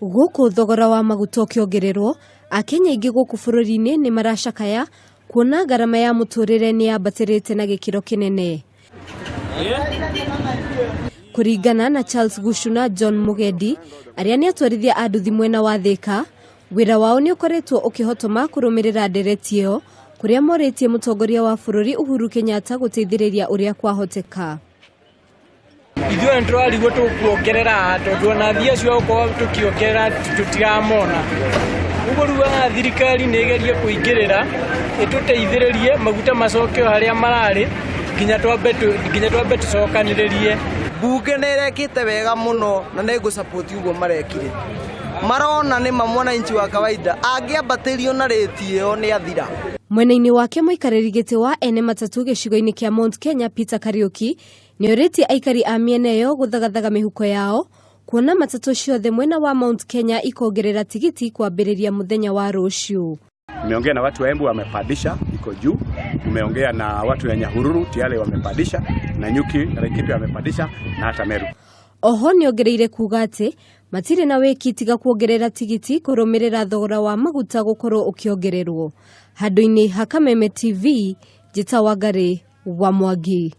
Gũkũ thogora wa maguta ũkĩongererwo, Akenya aingĩ gũkũ bũrũri-inĩ nĩ maracakaya kuona ngarama ya mũtũrĩre nĩ yambatĩrĩte na gĩkĩro kĩnene. Kũringana na Charles Gucu na John Mugendi, arĩa nĩ atwarithia a nduthi mwena wa Thĩka, wĩra wao nĩ ũkoretwo ũkĩhotoma kũrũmĩrĩra ndereti ĩyo, kũrĩa morĩtie mũtongoria wa bũrũri Uhuru Kenyatta gũteithĩrĩria ũrĩa kwahoteka. Ithuĩ nĩ tũrarigwo tũkuongerera tondũ ona athii acio okorwo tũkĩongerera tũtiramona. Ũguo rĩu haha thirikari nĩ ĩgerie kũingĩrĩra ĩtũteithĩrĩrie maguta macoke o harĩa mararĩ nginya twambe nginya twambe tũcokanĩrĩrie. Mbunge nĩ ĩrekĩte wega mũno na nĩ ngũ support ũguo marekire. Marona nĩma mwananchi wa kawaida angĩambatĩrio na rĩti ĩyo nĩ athira. Mwena-inĩ wake mũikarĩri gĩtĩ wa ene matatũ gĩcigo-inĩ kĩa Mount Kenya Peter Kariuki nĩorĩtie aikari a mĩena ĩyo gũthagathaga mĩhuko yao kuona matatũ ciothe mwena wa Mount Kenya ikongerera tigiti kwambĩrĩria mũthenya wa rũciũ. Tumeongea na watu wa Embu wamepandisha, iko juu. Tumeongea na watu ya Nyahururu tayari wamepandisha, na Nyuki na Laikipia wamepandisha na hata Meru. Oho nĩongereire kuga atĩ matirĩ na wĩki tiga kuongerera tigiti kũrũmĩrĩra thogora wa maguta gũkorwo ũkĩongererwo. Handũ-inĩ ha Kameme TV, Njĩta Wangarĩ wa Mwangi.